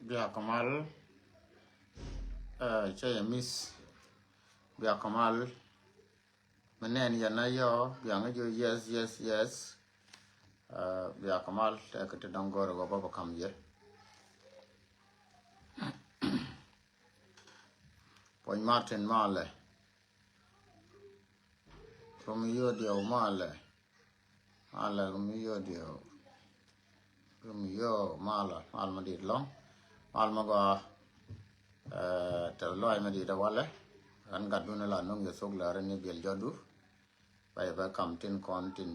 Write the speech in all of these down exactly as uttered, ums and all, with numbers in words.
Bia kɛ mal. Cɛ yɛ miss. Bia kɛ mal. Mi nɛn yɛn a yɔ bia ŋä jiɔ yes, yes, yes. Bia kɛ mal tɛk ti dɔŋ gɔr gɔ bä bä kam yɛ. Puɔny Martin malɛ. Rum yio diɛw malɛ. Malɛ rum yio diɛw. Rum yio malɛ mal ma dit lɔŋ. Mal ma gɔa. Tɛ lɔc ma dit a walɛ. Ɣän gat dun la nuŋ yɛ thok lɛ rin ni biɛl jɔdu. Ba yɛ bɛ kam tin kɔn tin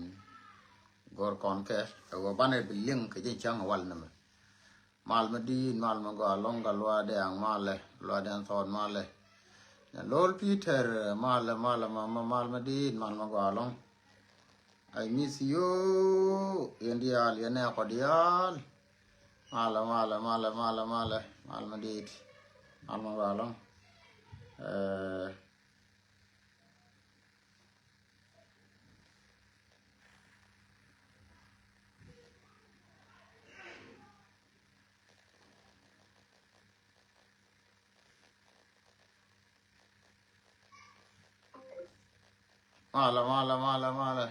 gor kɔn kɛ ɛ wä banɛ bi liŋ kɛ jɛ cäŋ wal ni mɛ. Mal mi di̱i̱t mal mi gɔaa lɔŋ ka luaadɛ aŋ malɛ luaadɛ aŋ thɔɔt malɛ. Nɛ lol Peter malɛ malɛ ma mal mi di̱i̱t mal mi gɔaa lɔŋ. I miss you. Yɛn diaal yɛn nɛ kɔ diaal. Malɛ malɛ malɛ malɛ malɛ mal mi di̱i̱t mal mi gɔaa lɔŋ. Malɛ malɛ malɛ malɛ.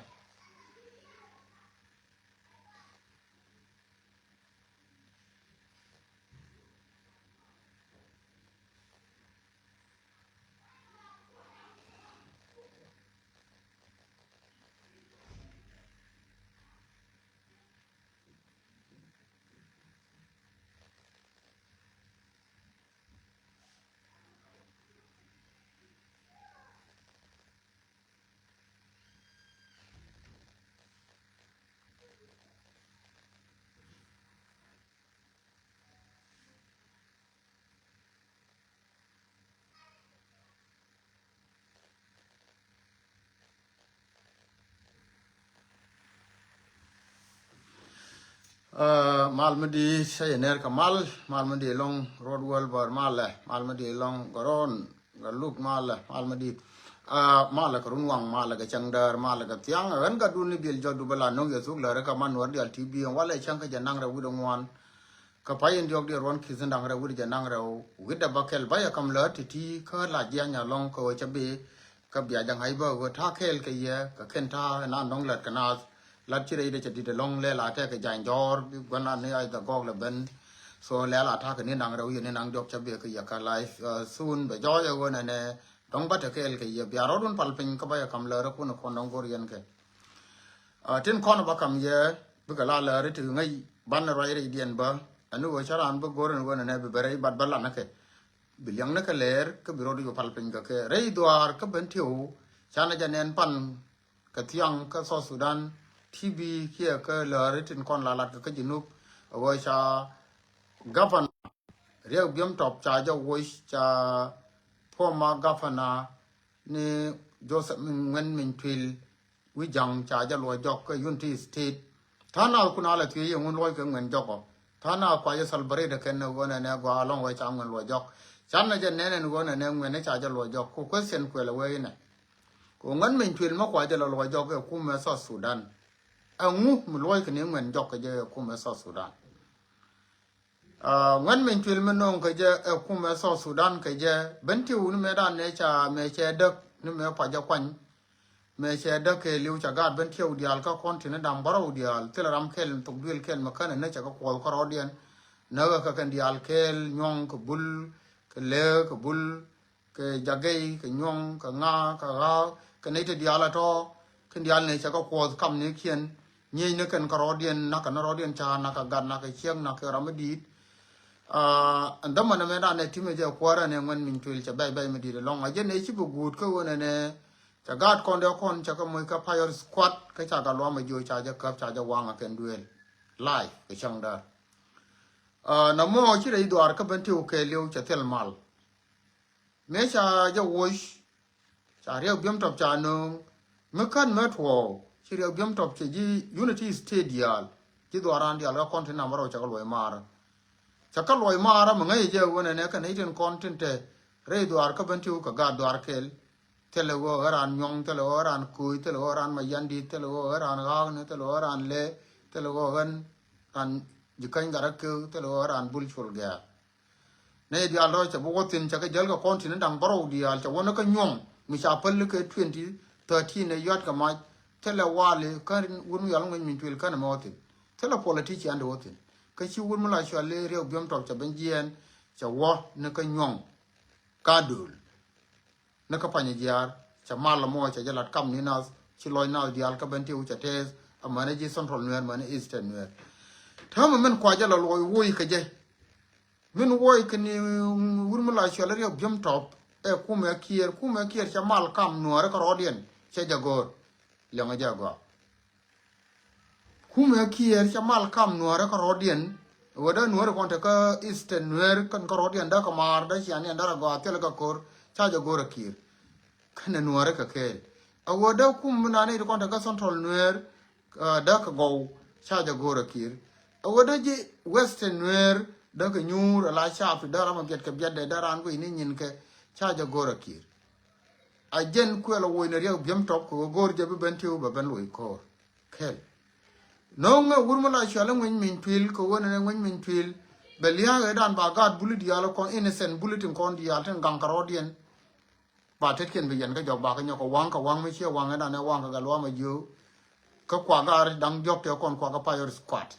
Mal mi di cä yɛ ner kɛ mal mal mi di lɔŋ rot wäl bär malɛ mal mi di lɔŋ gɔrɔn. Ga luk malɛ mal mi di. Malɛ kɛ run waŋ malɛ kɛ cäŋ däär malɛ kɛ thiaŋ ɣän gat dun ni biɛl jɔt du bä la no̱ŋ yɛ thuk lä rɛ kɛ man wär dial ti bi walɛ cäŋ kɛ jɛ naŋ rɛ wi̱dɛ ŋuan. Kä pay in diɔk diɛ ruɔn ki̱th in da̱ŋ rɛw wi̱cdɛ jɛ naŋ rɛw wi̱cdɛ bä kɛl bä yɛ ka̱m lät ti̱ti̱ kä la jia̱ny alɔ̱ŋ kä ɣöö cä bi kä bia jɛ ŋa̱c bä ɣöö ta̱a̱ kɛɛl kɛ yɛ kɛ kɛn ta̱a̱ in an dɔ̱ŋ lät kɛ naath. Lät ci rɛydɛ cɛ di̱t alɔ̱ŋ lɛ la tɛk kɛ ja̱ny jɔ̱ɔ̱r bi gua̱n an ni a dhɛ gɔɔk lɛ ben. So lɛ la ta̱a̱ kɛ ni naŋ rɛw yɛ ni naŋ diɔk cä bi kɛ yɛ kä live soon bɛ jɔɔc ɛ ɣöö nɛnɛ dɔ̱ŋ bä te kɛɛl kɛ yɛ bia rɔ̱dun pal piny kä bä yɛ ka̱m lät rɛ kun ɛ kɔn dɔ̱ŋ go̱r yɛn kɛ. Tin kɔn ba kam yɛ bikɛ la lääri ti ŋäc ban ruac rɛydiɛn bä. Ɛn ni ɣöö cä raan bi go̱r ɛn ɣöö nɛnɛ bi bɛ rɛy bat bä lan ni kɛ bi liɛŋ ni kɛ lɛɛr kä bi rot yopal piny kɛ kɛ rɛy dhuaar kä ben tiw. Canɛ jɛ nɛn pan kɛ thiaŋ kä South Sudan. T B kiɛ kä lääri tin kɔn la lat kɛ kä Junub ɛ ɣöö ca governor Riek Biom Top ca jɛ woc ca former governor ni Joseph Ŋuɛn Miny Tuil. Wi̱c ja̱ŋ ca jɛ luɔc jɔk kä Unity State. Tha̱a̱ŋ nath kun a lɛ thiec yɛ ŋun luɔc kɛ ŋuɛn jɔk ɔ. Tha̱a̱ŋ nath kua jɛ celebrate kɛn ni ɣöö nɛnɛ gɔaa lɔŋ wee ca ŋuɛn luɔc jɔk. Can ni jɛ nɛn ɛn ɣöö nɛnɛ ŋuɛn ni ca jɛ luɔc jɔk ku question kuɛl ɛ wee inɛ. Ku Ŋuɛn Miny Tuil mi kua jɛ lɔ luɔc jɔk ɛ kumɛ South Sudan. Ɛŋu mi luɔc kɛ ni ŋuɛn jɔk kɛ jɛ ɛ kumɛ South Sudan. Ŋuɛn Miny Tuil mi no̱o̱ŋ kɛ jɛ ɛ kumɛ South Sudan kɛ jɛ ben ti wuni mɛ dan nɛ ca mɛ cɛ däk ni mɛ pa jɛ kuany. Mɛ cɛ däk kɛ liw ca gaat ben tiɛw diaal kä kɔn tini da̱ŋ bärɔw diaal thilɛ ram kɛl thok duël kɛl mɛ känɛ nä cɛ kɛ kuɔth kärɔɔdiɛn. Näk ɛ kɛ kɛn diaal kɛl nyuɔ̱ŋ kɛ bul kɛ lëë kɛ bul kɛ jagɛy kɛ nyuɔ̱ŋ kɛ ŋa kɛ ɣa̱a̱ kɛ nɛy ti diaal ɛ tɔ̱. Kɛn diaal nɛ cɛ kɛ kuɔth kam ni kiɛn nyiec ni kɛn kɛ rɔɔdiɛn nakä ni rɔɔdiɛn ca nakä gat nakä ciɛk nakä ram mi di̱i̱t. Ɛn dhämɛ nɛ mɛ dan nɛ ti mɛ jɛ kuäärä nɛ Ŋuɛn Miny Tuil cɛ bɛc bɛc mi di̱i̱t ɛlɔ̱ŋ a jɛ nɛ ci bi guut kä ɣöö nɛ nɛ cɛ gaat kɔn dee kɔn cɛ kɛ moc kɛ payɔr squad kä ca kɛ luam a jiö ca jɛ käp ca jɛ waŋ a kɛn duëël. Live kɛ cäŋ däär. Nɔmɔ ci rɛy dhuaar kä ben tiw kɛɛliw cɛ thil mal. Mëë ca jɛ woc ca Riek Biom Top ca nööŋ mi kän mɛ tuɔɔk ci Riek Biom Top cɛ ji̱ Unity State diaal ji̱ dhuaaran diaal kä kɔn tin nam rɔw cɛ kä luɔc maar. Cɛ kä luɔc maar mi ŋäc jɛ wen ɛnɛ kɛ nɛy tin kɔn tin te rɛy dhuaar kä ben tiw kɛ gaat dhuaar kɛl. Thilɛ ɣöö ɣän raan nyuɔ̱ŋ thilɛ ɣöö ɣän raan kööc thilɛ ɣöö ɣän raan mayandit thilɛ ɣöö ɣän raan ɣaakni thilɛ ɣöö ɣän raan lɛ thilɛ ɣöö ɣän raan ji̱ käny gat kä kek thilɛ ɣöö ɣän raan bul col gɛ̈ɛ̈r. Nɛy diaal tɔ̱ cɛ bi wä thi̱n, cɛ kɛ jäl kɛ kɔn ti̱n da̱ŋ bärɔw diaal, cɛ wä ni kä nyuɔ̱ŋ mi ca päl kɛ twenty thirteen ɛ yɔ̱a̱t kɛ mac. Thilɛ wali kä wut mi yɔl ŋuɛny min tuil kɛn ɛmɛ wä thi̱n. Thilɛ politician di wä thi̱n. Kä ci wut mi la cuali Riɛk Biom Tɔp cɛ ben jiɛɛn, cɛ wä ni kä nyuɔ̱ŋ. Ka dööl ni kä pany jiaar, cɛ mal mɔ cɛ jɛ lat kam ni nath, ci lɔc nath diaal kä Bentiu cɛ tɛth, amäni ji̱ Central Nuer, mäni Eastern Nuer. Täämɛ min kua jɛ la luɔc woc kɛ jɛ. Min woc kɛ ni wut mi la cuali Riɛk Biom Tɔp, ɛ kumɛ Kiir, kumɛ Kiir cɛ mal kam Nuäri kä rɔɔdiɛn, cɛ jɛ go̱o̱r. Liɛŋɛ jɛ gɔaa. Kumɛ Kiir cɛ mal kam Nuäri kä rɔɔdiɛn. Wä dee Nuäri kɔn te kä Eastern Nuer kɛn kä rɔɔdiɛn dee kɛ maar dee cian yɛn dee rɛ gɔaa thil kɛ ko̱r ca jɛ go̱o̱r ɛ Kiir. Kɛnɛ Nuäri kɛ kɛɛl. A wä dee kum mi nani ti kɔn te kä Central Nuer, ah, dee kɛ gɔw ca jɛ go̱o̱r ɛ Kiir. A wä dee ji̱ Western Nuer dee kɛ nyuur ala cap ti dee ram a biɛt kɛ biɛt dee dee raan guic ni nyin kɛ ca jɛ go̱o̱r ɛ Kiir. A jɛn kuɛl a woc ni Riɛk Biom Tɔp kɛ ɣöö go̱o̱r jɛ bi Bentiu bɛ ben loc ko̱o̱r. Kɛl. No̱o̱ŋ ɛ wur mi la cual i̱ ŋuɛny min tuil kɛ ɣöö nɛnɛ ŋuɛny min tuil. Bɛ lia̱a̱k ɛ dan ba gaat buli diaal kɔn innocent buli tin kɔn diaal tin gaŋ kɛ rɔɔdiɛn. Ba tetkiɛn bi yɛn kä jɔk ba kä nyɔk kɛ waŋ kɛ waŋ mi ciɛ waŋ ɛ dan ɛ waŋ kɛ gal wam ɛ jiö. Kä kua gaat da̱ŋ diɔ̱k tɛ kɔn kua kɛ payɔr squad.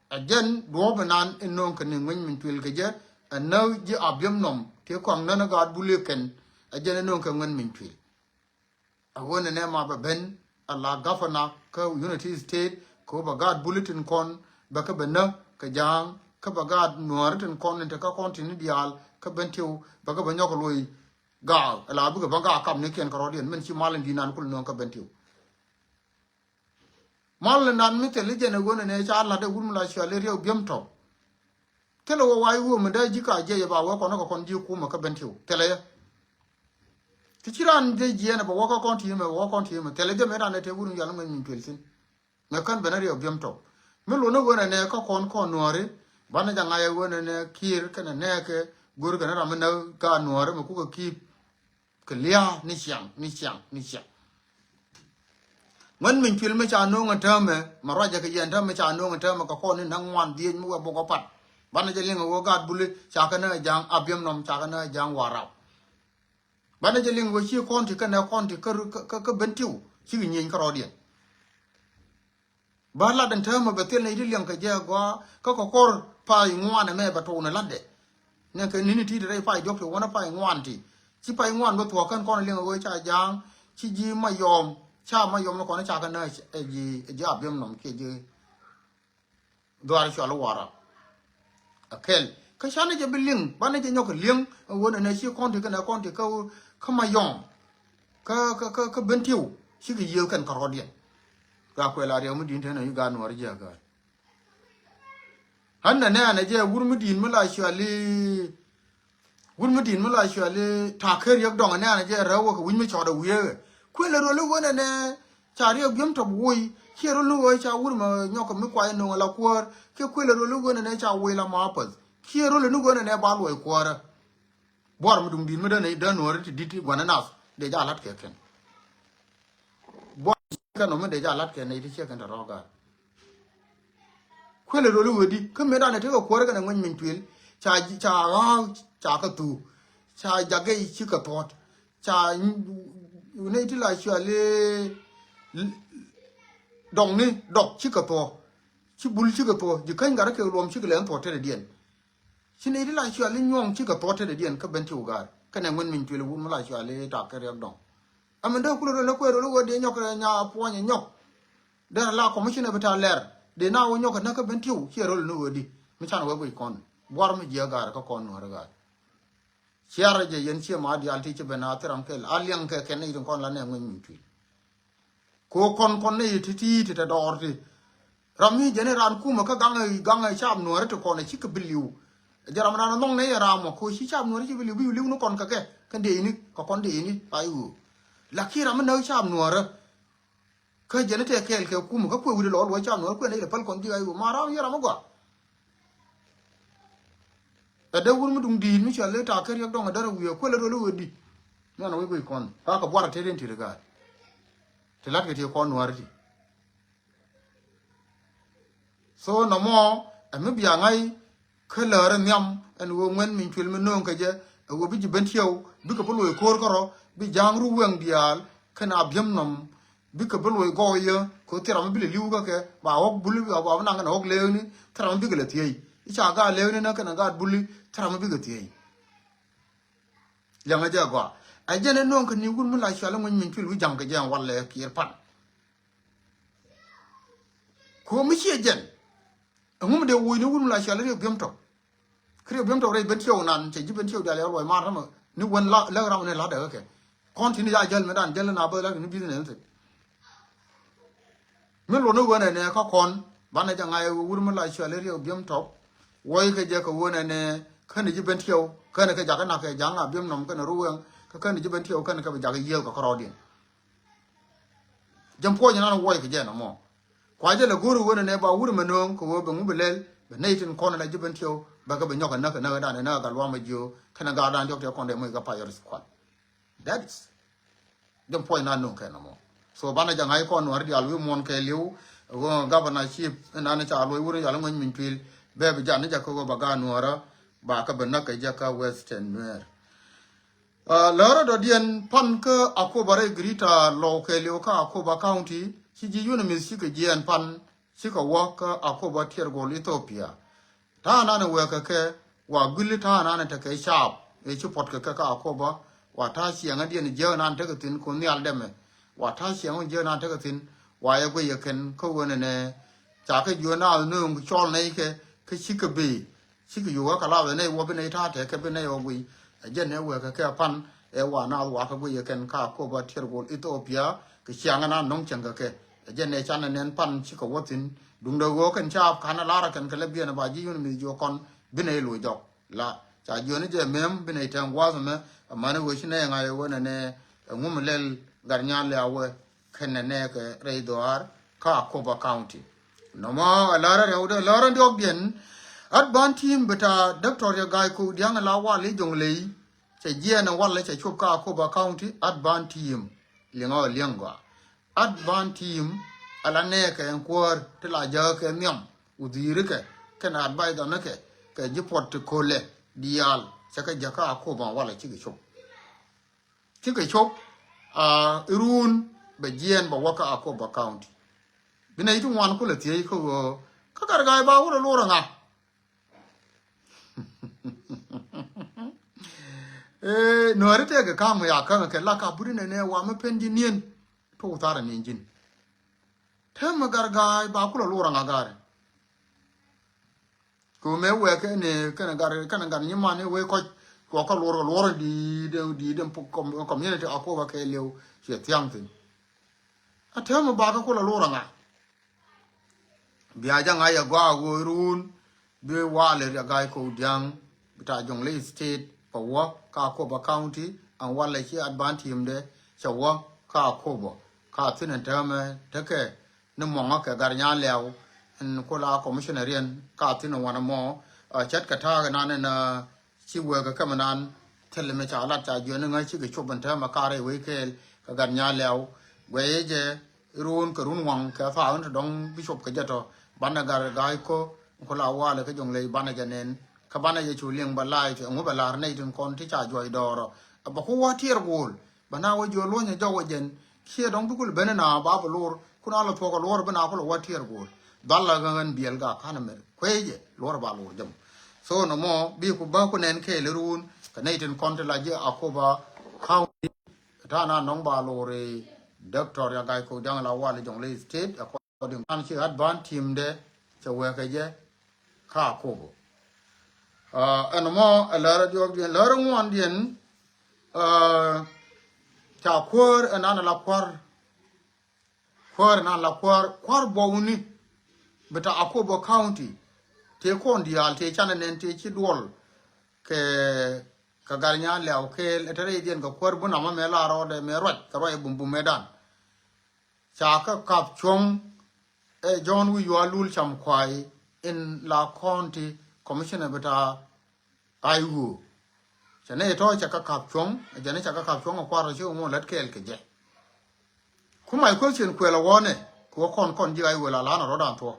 A jɛn duɔ̱ɔ̱p inan in no̱o̱ŋ kɛ ni ŋuɛny min tuil kɛ jɛ. A näk ji̱ Abiɛm nɔm ti kɔaŋ nän a gaat buli kɛn. A jɛn in no̱o̱ŋ kɛ ŋuɛny min tuil. A ɣöö nɛnɛ ma bɛ ben a la gafana kä Unity State kɛ ɣöö bɛ gaat buli tin kɔn bɛ kä bɛ näk kɛ ja̱a̱ŋ kä bɛ gaat Nuäri tin kɔn in te kä kɔn tin ni diaal kä Bentiu bɛ kä bɛ nyɔk kɛ luɔi gaak a la bikɛ bä gaak kap ni kiɛn kɛ rɔɔdiɛn min ci mal in di̱i̱n nan kul no̱o̱ŋ kä Bentiu. Mal in nan mi thil i̱ jɛn ɛ ɣöö nɛnɛ ca lat ɛ wur mi la cual i̱ Riɛk Biom Tɔp. Thilɛ wä wa̱a̱ i̱ wä mi dee ji̱ ka jiɛc ɛ ba wä kɔn kä kɔn ji̱ kumɛ kä Bentiu thilɛ yɛ. Ti ci raan jiɛc jiɛɛn ɛ bɛ wä kä kɔn ti̱i̱mɛ bɛ wä kɔn ti̱i̱mɛ thilɛ jɛ mi raan ɛ te wur mi cual i̱ ŋuɛny min tuil thi̱n. Mɛ kän ben i̱ Riɛk Biom Tɔp mi luɔt ni ɣöö nɛnɛ kä kɔn kɔn Nuäri. Banɛ jɛ ŋa̱c ɛ ɣöö nɛnɛ Kiir kɛnɛ nɛɛkɛ go̱o̱r kɛn ram mi näk gaat Nuäri mi kukɛ ki̱i̱p. Kɛ lia̱a̱ ni ciaŋ ni ciaŋ ni ciaŋ. Ŋuɛn min cuil mi ca no̱o̱ŋ ɛ täämɛ mɛ ruacɛ kɛ yɛn täämɛ ca no̱o̱ŋ ɛ täämɛ kɛ kɔn ni naŋ ŋuan dhiec mi wɛ bok ɛ pat. Banɛ jɛ liŋ ɛ ɣöö gaat buli ca kɛ nä ɛ ja̱a̱ŋ Abiɛm nɔm ca kɛ nä ɛ ja̱a̱ŋ Warap. Banɛ jɛ liŋ ɛ ɣöö ci kɔn ti kɛnɛ kɔn ti kä kä kä Bentiu cikɛ nyieny kä rɔɔdiɛn. Ba lat ɛn täämɛ bɛ thil nɛy ti liɛŋ kɛ jɛ agɔaa kä kɛ kɔr pay ŋuan ɛmɛ bɛ tuun ɛ latdɛ. Nɛ kɛ ni̱ni ti ti rɛy pay diɔ̱k ti wänä pay ŋuan ti ci pay ŋuan bä thuɔ̱k kɛn kɔn liɛŋ ɛ ɣöö ca ja̱a̱ŋ ci ji̱ Mayɔm ca Mayɔm ni kɔn ca kɛ nä ɛ ji̱ ɛ ji̱ Abiɛm nɔm kiɛ ji̱ dhuaar cual i̱ Warap. A kɛl kä canɛ jɛ bi liŋ banɛ jɛ nyɔk kɛ liŋ ɛ ɣöö nɛnɛ ci kɔn ti kɛnɛ kɔn ti kä kä Mayɔm. Kä kä kä kä Bentiu cikɛ yiëë kɛn kɛ rɔɔdiɛn. Gaa kuɛl a riɛk mi di̱i̱n tenɛ i̱ gaa Nuäri jiɛ a gaa. Ɣän nɛ nɛɛnɛ jɛ wur mi di̱i̱n mi la cuali wur mi di̱i̱n mi la cuali ta̱a̱ ker yäk dɔŋ nɛɛnɛ jɛ rɛw wä kɛ wi̱c mi cɔɔt a wiee. Kuël a ruɔl i̱ ɣöö nɛnɛ ca Riɛk Biom Tɔp woc kiɛ ruɔl ni ɣöö ca wur mɛ nyɔk kɛ mi kuay no̱o̱ŋ a la kuäär kiɛ kuël a ruɔl i̱ ɣöö nɛnɛ ca woc la ma päth kiɛ ruɔl ni ɣöö nɛnɛ ba luɔc kuäärä. Buar mi duŋ di̱i̱t mi dee nɛy dee Nuäri ti di̱t ti gua̱n inath dee ja la̱t kɛ kɛn. Buar kɛn ɔ mi dee ja la̱t kɛ nɛy ti ciɛ kɛn te rɔ̱ɔ̱k gaat. Kuël ɛ rol i̱ ɣöö di kä mëëdan ɛ tekɛ kuäärä kɛn ɛ ŋuɛny min tuil ca ca ɣa̱a̱k ca kɛ thuuk ca jakɛ ci kɛ thuɔ̱t ca nɛy ti la cuali dɔkni dɔk ci kɛ thuɔ̱k ci bul ci kɛ thuɔ̱k ji̱ käny gat rɛ kɛ luɔm ci kɛ lɛn thuɔ̱k tetdɛ diɛn. Ci nɛy ti la cuali nyuɔ̱ŋ cikɛ thuɔ̱t tetdɛ diɛn kä Bentiu gaat kɛnɛ ŋuɛn min cuali wun mi la cuali ta̱a̱ kɛ riɛk dɔ̱ŋ. Ɛmɛn dee kulɛ rol ni kuɛ rol i̱ ɣöö dee nyɔk rɛ nya puɔ̱ny ɛ nyɔk. Derɛ la commissioner bi ta̱a̱ lɛr dee na wä nyɔk kɛ näk kä Bentiu ciɛ rol ni ɣöö di mi can wee guic kɔn buar mi jiɛ gaat kä kɔn Nuäri gaat. Ciarɛ jɛ yɛn ciɛ ma diaal ti ci ben a thiram kɛl a liɛŋ kɛ kɛn nɛy tin kɔn la nɛ ŋuɛn min cuali. Ko kɔn kɔn ni ti ti ti te dɔɔr ti. Ram mi jɛn i̱ raan kumä kä gaŋ gaŋ caap Nuäri ti kɔn ɛ cikɛ bi li̱w. Jɛ ram raan nhɔŋ ni yɛ ram mɔ ko ci caap Nuäri ci bi li̱w bi li̱w ni kɔn kɛ kɛ kɛn dee ini kɛ kɔn dee ini pa i̱ ɣöö. Lakin ram mi näk caap Nuäri. Kä jɛn i̱ tɛ kɛɛl kɛ kumä kä kuɛ wi̱cdɛ lɔɔr luɔc caap Nuäri kuɛ ni yɛ lɛ päl kɔn ji̱ a i̱ ɣöö ma ram yɛ ram mi gɔaa. Ɛ dee wur mi duŋ di̱i̱t mi cɔal i̱ ta̱a̱ kä riɛk dɔ̱ŋ ɛ därɛ wi̱i̱ ɛ kuël ɛ duɔl i̱ ɣöö di̱t. Nɛn ɛ wec guic kɔn ka kɛ buar ɛ tet in ti̱t ɛ gaat. Ti la̱tkɛ ti kɔn Nuäri ti. So nɔmɔ ɛ mi bia ŋa̱c Kä läärä nhiam ɛn ɣöö ŋuɛn min cuël mi nööŋ kɛ jɛ, ɛ ɣöö bi ji̱ Bentiu bikɛ bi luɔc ko̱r kärɔ̱, bi Ja̱a̱ŋ Ruweŋ diaal kɛnɛ Abiemnɔm bikɛ bi luɔc gɔɔyä, kɛ ɣöö thil ram mi bi lɛ li̱w kä kɛ ba ɣɔ̱k Buli, ba bi naŋ kɛnɛ ɣɔ̱k Leekni, thil ram mi bikɛ lɛ thiec. I̱ ca gaat Leekni nä kɛnɛ gaat Buli, thil ram mi bikɛ thiec. Liɛŋä jɛ gɔaa. Ɛ jɛn ɛ nööŋ kɛ ni wut mi la cɔal i̱ ŋuɛn min cuël wi̱c Ja̱ŋ kɛ jɛ ɛn walɛ Kiir pan. Kɛ ɣöö mi ciɛ jɛn, ɛŋu mi dee woc ni wut mi la cɔal i̱ Riɛk Biɛm Tɔp? Kä Riɛk Biɛm Tɔp rɛy Bentiu nan, cɛ ji̱ Bentiu diaal yɛ luɔc maar tamɛ ni wän la, lä ram ni la̱tdɛ kä kɛ. Kɔn ti̱ni ya jäl mɛ dan jäl na bä la ni business ni thi̱n. Mi luɔt ni ɣöö nɛnɛ kä kɔn banɛ jɛ ŋa̱c ɣöö wut mi la cɔal i̱ Riɛk Biɛm Tɔp, wuɔc kɛ jɛ kɛ ɣöö nɛnɛ känɛ ji̱ Bentiu, känɛ kɛ jakä nak kɛ Ja̱ŋ Abiemnɔm kɛnɛ Ruweŋ, kä känɛ ji̱ Bentiu känɛ kɛ bi jakä yiëël kɛ kärɔɔdiɛn. Jɛn puɔ̱ny nan wuɔc kɛ jɛ nɔmɔ. Kua jɛ lɛ go̱o̱r ɣöö nɛnɛ ba wut mɛ nööŋ kɛ ɣöö bɛ ŋu bi lɛl, bɛ nɛy tin kɔn la ji̱ Bentiu, bɛ kɛ bɛ nyɔk ɛ näk ɛ näk ɛ dan ɛ näk ɛ gat luam ɛ jiö, kɛnɛ gaat dan diɔ̱k tɛ kɔn dee moc kɛ payɔr skual. That is. Jɛn puɔ̱ny nan nööŋ kɛ nɔmɔ. So banɛ jɛ ŋa̱c kɔn Nuäär diaal wi̱i̱ muɔ̱ɔ̱n kɛɛliw, ɣöö governor chief, nan ca luɔc wut ni cɔal i̱ ŋuɛn min cuël, bɛ bi jan ni jɛ kɛ ɣöö ba gaat Nuäärä, ba kɛ bɛ näk kɛ jɛ kä Western Nuer. Ah, lärä dɔ̱diɛn pan kä Akobo rɛy Greater Lɔw kɛɛliw kä Akobo County, ci ji̱ UNMISS cikɛ jiɛɛn pan, cikɛ wä kä Akobo tiɛɛr gol Ethiopia. Ta̱a̱ nan ɛ wɛɛkɛ kɛ, wa guili ta̱a̱ nan ɛ tekɛ caap, ëë ci puɔ̱t kɛ kɛ kä Akobo, wa ta̱a̱ ciɛŋädiɛn jiääk nan tekɛ thi̱n kun nhial dɛmɛ, wa ta̱a̱ ciɛŋä jiääk nan tekɛ thi̱n, wa yɛ guiyɛ kɛn kä ɣöö nɛnɛ, ca kɛ jiöö naath nööŋ cɔl nɛy kɛ, kä cikɛ bëë, cikɛ yio̱w ɣä kɛ lath ɛ nɛy wä bi nɛy ta̱a̱ tɛkɛ bi nɛy ɣä guiy. Ɛ jɛn ɛ wëë kɛ kɛ pan ɛ wa naath wa kɛ guiy ɛ kɛn ka Akobo tiɛɛr gol Ethiopia kɛ ciaŋ ɛn a nɔŋ cäŋ kɛ kɛ. Ɛ jɛn ɛ canɛ nɛn pan cikɛ wä thi̱n. Duundɛ ɣöö kɛn caap ka̱n ɛ lar ɛ kɛn kɛ lɛ biɛn ɛ ba ji̱ UNMISS jiök kɔn bi nɛy loc jɔk. La ca jiöni jɛ mem bi nɛy tɛŋ gua̱a̱th ɛmɛ. Amäni ɣöö ci nɛy ŋa̱c ɛ ɣöö nɛnɛ ɛ ŋum lɛl gat nyan lɛ a wee kɛnɛ nɛɛkɛ rɛy dhuaar kä Akobo County. Nɔmɔ ɛ lärä rɛwdɛ lärä diɔ̱kdiɛn. Advance team bi ta Doctor Riɛk Ga̱a̱c Kok Diaŋ la wal i̱ Jɔŋley. Cɛ jiɛɛn ɛ walɛ cɛ cop kä Akobo County advance team. Liŋ ɔ liŋ gɔaa. Advance team ala nɛɛkɛ ɛn kuäär ti la jäkä kɛ nhiam. Wudhiirikɛ kɛn advisor nikɛ kɛ ji̱ puɔt ti kolɛ diaal cɛ kɛ jäkä Akobo walɛ cikɛ cop. Cikɛ cop, ah, iruun bɛ jiɛɛn bɛ wä kä Akobo County. Bi nɛy ti ŋuan kulɛ thiec kä ɣöö kä Gatga̱a̱c ba wut ɛ luɔr ɛ ŋa? Ee, Nuääri tëëkɛ ka̱m ya käŋ kɛ la ka buri nɛnɛ wa mi pen ji̱ ni̱en. Tok tharɛ ni̱n ji̱n. Täämɛ Gatga̱a̱c ba kulɛ luɔr ɛ ŋa ga̱a̱ri? Kɛ ɣöö mëë wɛɛkɛ ni kɛnɛ gat kɛnɛ gat nyiman i̱ wee kɔc cuɔ kä luɔr kɛ luɔr in di̱i̱t in di̱i̱t in community Akobo kɛɛliw cuɛ thia̱ŋ thi̱n. A täämɛ bakä kulɛ luɔr aŋa. Bia jɛ ŋa̱c ɛ gɔaa ɣöö iruun bi walɛ Riɛk Ga̱a̱c Kok Diaŋ bi ta Jɔŋley State bɛ wä kä Akobo County ɛn walɛ ci advance team dɛ cɛ wä kä Akobo. Ka thi̱n ɛn täämɛ tekɛ ni muɔŋä kɛ Gatnyaaliaw in kula commissioner riɛn ka thi̱n wanɛ mɔ. Ɛ, cät kɛ ta̱a̱ kɛ nan in, ɛ, ci wek kɛ kɛmɛ nan thil mi ca lat ca jiɔni ŋäc cikɛ cop in täämɛ karɛ wec kɛɛl kɛ Gatnyaaliaw. Guɛyɛ jɛ run kɛ run waŋ kɛ thaak in ti dɔŋ bi cop kɛ jɛ tɔ banɛ Gatga̱a̱c Kok in kula walɛ kä Jɔŋley banɛ jɛ nɛn. Kä banɛ jɛ cu liŋ bɛ la̱a̱c ɛŋu bɛ la̱r nɛy tin kɔn ti ca juɔc dɔɔrɔ. Ɛ bɛ ku wä tiɛɛr go̱o̱l. Bä na wä jiö luɔ̱nyɛ jɔk wä jɛn kiɛ dɔ̱ŋ bi kul ben na ba bä luɔr kun a lɔ thuɔk luɔr bi na kul wä tiɛɛr go̱o̱l. Dhal la ɣän biɛl ga ka̱n mɛ kuecɛ luɔr ba luɔr jɛm. So nɔmɔ bi ku bä ku nɛn kɛɛl run kɛ nɛy tin kɔn ti la jiɛ Akobo County. Ta̱a̱ na nɔŋ ba luɔr i̱ Doctor Riɛk Ga̱a̱c Kok Diaŋ la wal i̱ Jɔŋley State. Kɔdiŋ an ci advance team dɛ cɛ wɛkɛ jɛ ka Akobo. Ɛn mɔ ɛ lärä diɔ̱ɔ̱kdiɛn lärä ŋuɔndiɛn. Ca kuäär ɛn an la kua̱r kuäär ɛn an la kua̱r kua̱r buɔwni bi ta Akobo County. Tëë kɔn diaal tëë canɛ nɛn tëë ci duɔl kɛ kɛ Gatnyaaliaw kɛɛl ɛ te rɛydiɛn kɛ kuäär bunamä mɛ la rɔɔdɛ mɛ ruac kɛ ruac bumbum mɛ dan. Ca kä kap cuɔ̱ŋ ɛ John Wi̱i̱ Yual Lul Cam Kuay in la county commissioner bi ta Iwo. Cɛ nɛ tɔ̱ ca kä kap cuɔ̱ŋ ɛ jɛn ca kä kap cuɔ̱ŋ ɛ kuar ci ŋuɔ̱n lät kɛɛl kɛ jɛ. Ku my question kuɛl ɛ wɔnɛ ku ɛ kɔn kɔn ji̱ Iwo la lan ɛ rɔ̱dan thuɔ̱k.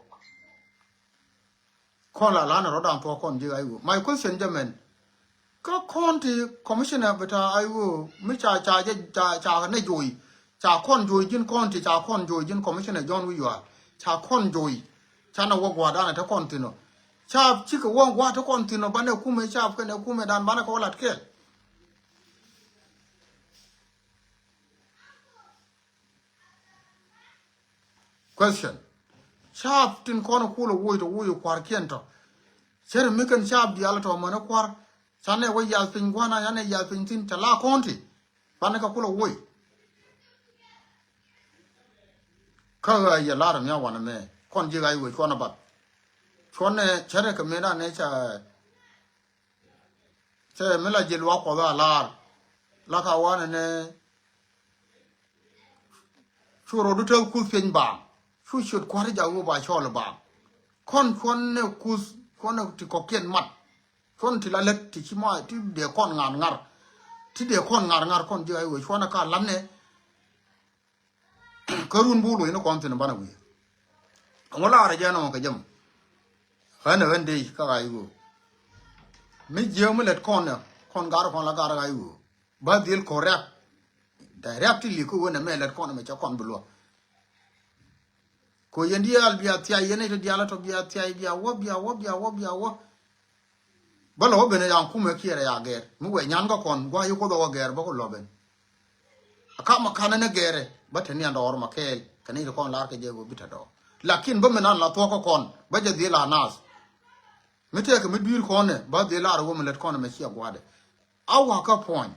Kɔn la lan rɔ dan tuɔ kɔn ji̱ I O. My question jɛ mɛn. Kä county commissioner bita I O mi ca ca jɛ ca ca ne joi. Ca kɔn joi ji̱n county ca kɔn joi ji̱n commissioner John Wi̱i̱ Yual. Ca kɔn joi. Ca na wä gua̱dan te kɔn thin ɔ. Ca cikɛ wä gua̱ te kɔn thin ɔ banɛ kumɛ ca kɛnɛ kumɛ dan banɛ kɛ wä lat kɛɛl. Question. Caap tin kɔn kulɛ woc tɔ woc kuarkiɛn tɔ. Cɛr mi kɛn caap diaal tɔ mɛn kuar. Canɛ wä yath piny gua̱na canɛ yath piny thin ca la kɔn ti. Banɛ kɛ kulɛ woc. Kä ɣä yɛ lar mi a wanɛ mɛ kɔn ji̱ ɣac wee cuɔnɛ bat. Cuɔnɛ cɛrɛ kɛ mëë danɛ ca. Cɛ mi la ji̱ luaak Kuɔth a lar. La ka wanɛ nɛ. Cu rot du te kuth pieny baaŋ. Cu ciöt kua̱r jak wä ba cɔl baaŋ. Kɔn cuɔn nɛ kuth cuɔn nɛ ti kɔkiɛn mat. Cuɔn ti la lät ti ci ma ti dee kɔn ŋa̱r ŋa̱r. Ti dee kɔn ŋa̱r ŋa̱r kɔn ji̱ a iwee cuɔn nɛ ka lat nɛ. Kä run bu loc ni kɔn thin banɛ wi̱i̱. Ŋu laarɛ jɛ nɔmɔ kɛ jɛ mɔ. Ɣän ɛ ɣän dee kä ɣa̱c ɣöö mi jiääk mi lät kɔn ɛ kɔn gar kɔn la gar ɣa̱c ɣöö ba dhil kɔ rɛp. Dee rɛp ti li kä ɣöö nɛ mɛ lät kɔn ɛmɛ cɛ kɔn bi luɔk. Ko yɛn diaal bia thiac yɛn ɛ ti diaal ɛ tɔ bia thiac bia wä bia wä bia wä bia wä. Bä lɔ wä ben ɛ yan kumɛ kiɛrɛ ya gɛr mi wɛ nyan kä kɔn gua̱c yi kuoth ɛ wä gɛr bä ku lɔ ben. A kam a kanɛ ni gɛrɛ bä te nian dɔɔr ma kɛɛl kɛ ni ti kɔn lar kɛ jɛ wä bi te dɔɔr. Lakin bä mi nan la thuɔk kä kɔn bä jɛ dhil a naath. Mi tɛkɛ mi dui̱r kɔn ɛ bä dhil lar wä mi lät kɔn ɛ mɛ ciɛ gua̱dɛ. A wakä puɔ̱ny.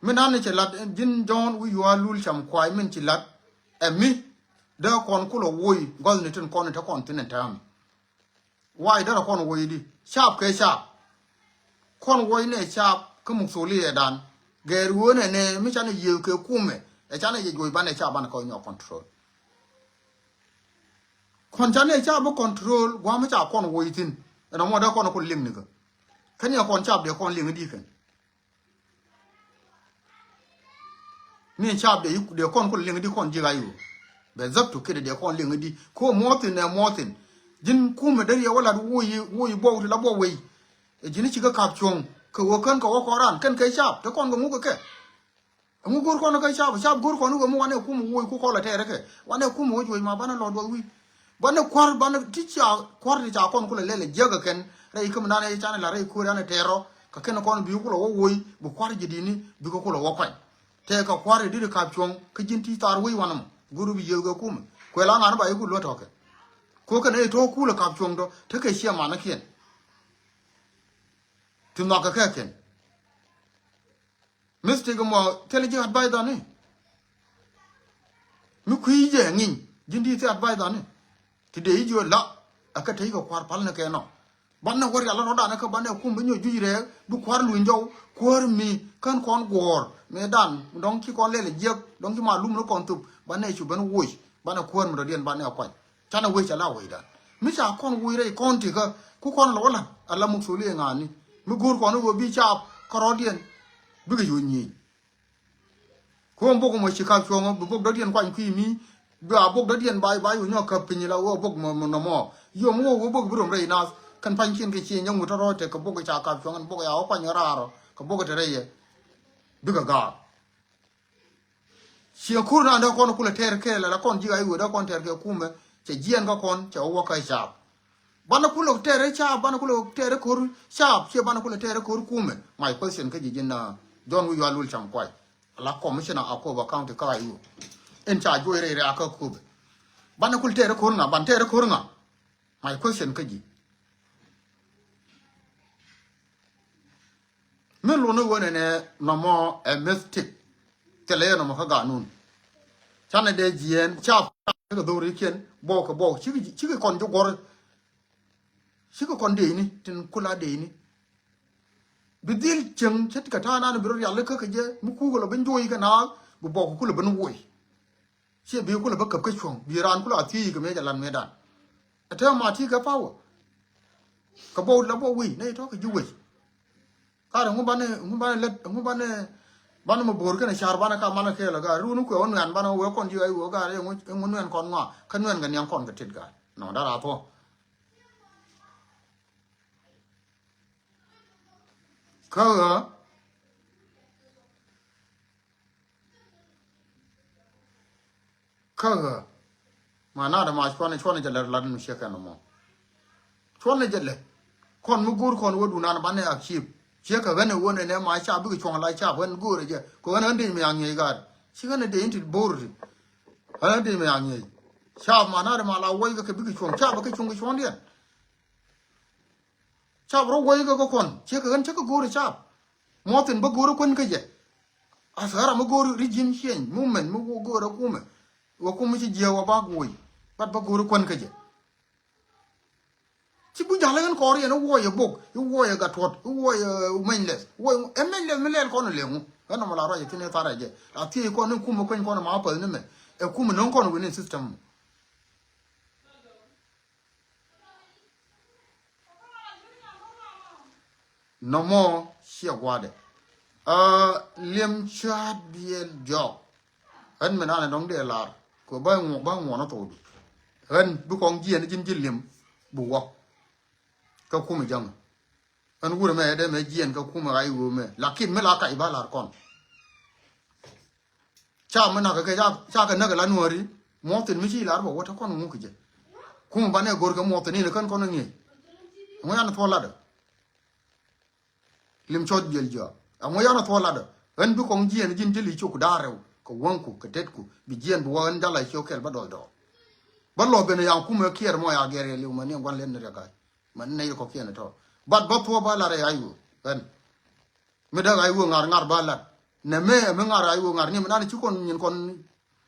Mi nan ni cɛ lat ji̱n Jɔ̱ɔ̱n wi̱i̱ yua̱a̱ lul cam kuay min ci lat ɛ mi dee kɔn kulɛ woc gɔ̱thni tin kɔn in te kɔn thin in täämi. Why derɛ kɔn woc di cap kɛ cap. Kɔn woc nɛ cap kä muktholi ɛ dan gɛɛr ɣöö nɛ nɛ mi canɛ yiëë kɛ kumɛ ɛ canɛ yɛ juɔc banɛ cap banɛ kɔc nyɔk control. Kɔn canɛ cap bi control gua̱a̱m mi ca kɔn woc thin ɛn ɔmɔ dee kɔn kul liŋ nikä. Kɛn yɛ kɔn cap dee kɔn liŋ di kɛn. Ni cap de yik de kɔn kul liŋ di kɔn ji̱ ɣa̱c ɣöö bɛ dhäp tu kidɛ de kɔn liŋ di ko muɔthin nɛ muɔthin. Ji̱n kumɛ deri yɛ wä lat woc yi woc yi buɔk ti la buɔk wei. Ɛ ji̱n ci kä kap cuɔ̱ŋ kɛ ɣöö kän kɛ wä kɔn ran kän kɛ cap te kɔn kɛ ŋuk kɛ kɛ. Ɛŋu go̱r kɔn kä cap cap go̱r kɔn ɣöö mi wanɛ kumɛ woc ku kɔl ɛ tɛɛrɛ kɛ wanɛ kumɛ woc woc ma banɛ lɔ duɔth wi̱i̱. Banɛ kua̱r banɛ ti ca kua̱r ti ca kɔn kulɛ lɛl ɛ jiäk ɛ kɛn rɛy kä mi nan ɛ canɛ la rɛy ko̱ri anɛ tɛɛr rɔ. Kɛ kɛn kɔn bi kulɛ wä woc bi kua̱r ji̱ di̱ni bikɛ kulɛ wä kuany. Tɛɛ kɛ kua̱r i̱ di̱t i̱ kap cuɔ̱ŋ kä ji̱n ti thar wec wanɛ mɔ go̱r bi yiëëth kɛ kumɛ kuɛ la ŋa̱n ba i̱ kul luä tɔ̱kɛ. Ko kɛn i̱ tɔ̱ kulɛ kap cuɔ̱ŋ tɔ̱ tekɛ ciɛ manäkiɛn. Ti nhɔakɛ kɛ kɛn. Mistake mɔ thil ji̱ advice ni. Mi kui̱ jɛ ŋi̱ny ji̱n di thil advice ni. Ti dee i̱ ji̱ la a kä te i̱ kɛ kua̱r pal ni kɛ nɔ. Banɛ wä rial rɔ̱dan kä banɛ kum bi nyɔ juic rɛɛk bi kua̱r luny jɔw kuäär mi kän kɔn guɔ̱ɔ̱r mi dan dɔ̱ŋ ci kɔn lɛl jiäk dɔ̱ŋ ci ma lum ni kɔn thup banɛ cu ben woc banɛ kuäär mi dɔ̱diɛn banɛ kuac. Canɛ wec ala wecdan mi ca kɔn woc rɛy kɔn tikä ku kɔn lɔ wä la̱t ala muktholi ɛ ŋa̱a̱ni mi go̱o̱r kɔn i̱ ɣöö bi caap kärɔɔdiɛn. Bikɛ yo̱o̱ nyieny. Kuɔ̱m bok mɔ ci kap cuɔ̱ŋä bi bok dɔ̱diɛn kuany kui̱ mi. Bi a bok dɔ̱diɛn bay bay wä nyɔk käp piny la wä bok mɔ nɔmɔ. Yom wä wä bok bi rom rɛy nath kɛn pa̱nykiɛn kɛ cieny yäŋ wä tɔ̱ rɔɔc tekɛ bok ca kap cuɔ̱ŋä bok ya wä kuany raarɔ kɛ bok te rɛy yɛ. Bikɛ gaak. Ciɛ kur na dee kɔn kulɛ tɛr kɛ la la kɔn ji̱ ay wee dee kɔn tɛr kɛ kumɛ cɛ jiɛn kä kɔn cɛ wä kä caap. Banɛ kulɛ tɛr caap banɛ kulɛ tɛr ko̱r caap ciɛ banɛ kulɛ tɛr ko̱r kumɛ. My question kä ji̱ ji̱n na John Wi̱i̱ Yual Lul Cam Kuay. La commissioner Akobo County kä ay wee in ca juɔy rɛy rɛy a kä Akobo. Banɛ kulɛ tɛr ko̱r ŋa ban tɛr ko̱r ŋa. My question kä ji̱. Mi luni wen ɛnɛ nɔmɔ ɛ mistake. Thilɛ yɛ nɔmɔ kä ganun. Canɛ dee jiɛɛn ca kɛ dhorikiɛn bɔk kɛ bɔk cikɛ cikɛ kɔn ji̱ guɔr. Cikɛ kɔn dee ni tin kula dee ni. Bi dhil cieŋ cä ti kɛ ta̱a̱ nan bi rɔ rial kä kɛ jɛ mi kukɛ lɔ ben jo̱o̱c kɛ naath bi bɔk kɛ kulɛ ben woc. Ciɛ bi kulɛ bä käp kä cuɔ̱ŋ bi raan kulɛ a thiec kɛ mëë jɛ lan mëëdan. Ɛ tɛm ma ti kɛ power. Kɛ bok la bok wi̱i̱ nɛ tɔ̱ kɛ ji̱ wec. Karɛ ŋu banɛ ŋu banɛ lät ŋu banɛ banɛ mɛ bo̱o̱r kɛnɛ car banɛ ka manɛ kɛɛl ɛ gaar run kuɛ wä nuɛn banɛ wä kɔn ji̱ ɣa̱c wä gaar ɛ ŋu nuɛn kɔn ŋɔa kä nuɛn kɛ niɛŋ kɔn kɛ tit gaar nɔ dar a thuɔ. Kä ɣä, kä ɣä. Ma na dɛ ma cuanɛ, cuanɛ jɛ lɛ lat mi ciɛ kɛn mɔ. Cuanɛ jɛ lɛ. Kɔn mi go̱o̱r kɔn wä dunan banɛ a ciep. Ciɛ kɛ ɣän ɛ wä nɛ nɛ ma ca bikɛ cuɔ̱ŋ la ca ɣän go̱o̱rɛ jɛ. Kɛ ɣän ɣän dec mi a ŋiɛc gaat. Ci ɣän ɛ dec in ti bo̱o̱r ti. Ɣän ɣän dec mi a ŋiɛc. Ca ma na dɛ ma la wäc kɛ kɛ bikɛ cuɔ̱ŋ. Ca bikɛ cuɔ̱ŋ kɛ cuɔ̱ŋdiɛn. Cap rɔ woi kɛ kɛ kɔn ciɛ kɛ ɣän cä kɛ go̱o̱r cap. Muɔthin bä go̱o̱r kuän kä jɛ. As ɣära mi go̱o̱r regime change movement mi go̱o̱r kumɛ. Wä kumɛ ci jiɛ wä bak woi. Bat bä go̱o̱r kuän kä jɛ. Ci bu ja̱l ɣän kɔɔr yɛn i̱ wuɔyɛ bok, i̱ wuɔyɛ gat tuɔt, i̱ wuɔyɛ menyles, wuɔyɛ ɛ menyles mi lɛl kɔn ilɛ ŋu. Ɣän nɔmɔ la ruac ithin i̱ tharɛ jɛ. La thiec kɔn i̱ kumɛ kueny kɔn ma päth ni mɛ. Ɛ kumɛ no̱ŋ kɔn within system. Nɔmɔ ciɛ gua̱dɛ. Aa, liɛm ca̱a̱t biɛl jɔk. Ɣän mi nanɛ dɔ̱ŋ dee lar kɛ bä ŋuɔk bä ŋuɔn ɛ thokdu. Ɣän bi kɔŋ jiɛn ji̱n ji̱ liɛm bi wä. Kä kumɛ jäŋ. Ɣän wurɛ mɛ ɛ dee mɛ jiɛn kä kumɛ ɣa̱c ɣöö mɛ lakin mi la kac ba lar kɔn. Ca mi nak kɛ ca kɛ näk la nuɔri. Muɔthin mi ci lar bä wä te kɔn ŋuk kɛ jɛ. Kum banɛ gor kɛ muɔthin in kän kɔn ŋiɛ. Ŋu yan thuɔ ladä. Lim cɔt jiɛl jɔ. Ŋu yan thuɔ ladä. Ɣän bi kɔŋ jiɛn ji̱n ji̱ li cok da̱rɛw kɛ wäŋku kɛ tetku bi jiɛn bi wä ɣän jala ciok kɛl bä dɔl dɔɔr. Bä lɔ ben yan kumɛ kiɛr mɔ ya gɛr yɛ liw mɛ ni guan lɛn ni rɛ ga̱a̱c. Mɛ ni nɛy kɔkiɛn tɔ bat bä thuɔ bä lat rɛ ya yuɔ ɣän. Mi däk a iwuɔ ŋa̱r ŋa̱r ba lat. Nɛ mɛ mi ŋa̱r a iwuɔ ŋa̱r ni mi nan ci kɔn nyin kɔn.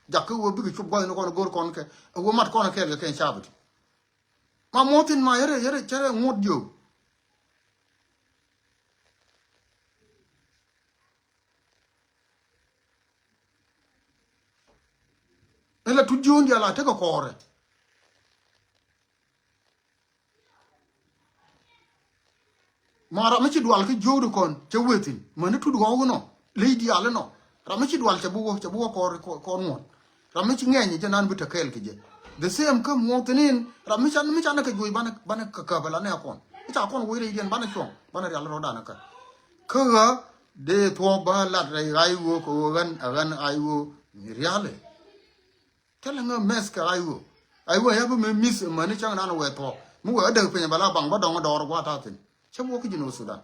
Jak kä wä bikɛ cop gua̱th ni kɔn go̱r kɔn kɛ wä mat kɔn kɛɛl kɛ kɛn cabit. Ma muɔthin ma yɛrɛ yɛrɛ cɛrɛ ŋuɔt jiök. Ɛ la tut jiön dial a tekɛ kɔɔrɛ. Ma ram mi ci dual kä jiökdu kɔn cɛ wethin mäni tut ɣɔw inɔ ley dial inɔ. Ram mi ci dual cɛ bi wä cɛ bi wä kɔr kɔr ŋuɔt. Ram mi ci ŋɛny jɛ nan bi te kɛɛl kɛ jɛ. The same kä muɔthin in ram mi can mi can kɛ juɔc banɛ banɛ kɛ käp ala nɛ kɔn. Ica kɔn wec rɛy diɛn banɛ cuɔŋ banɛ rial rɔdan kä. Kä ɣä dee thuɔ̱k ba lat rɛy ɣa̱c ɣöö kɛ ɣöö ɣän ɛ ɣän ɣa̱c ɣöö mi rialɛ. Thilɛ ŋä mɛth kɛ I O. I O ya bi mi miss mäni cäŋ nan wɛ thuɔ̱k mi wɛ däk piny bɛ la baŋ bä dɔŋ dɔɔr gua̱a̱th a thin. Cä wä kä Jinub Sudan.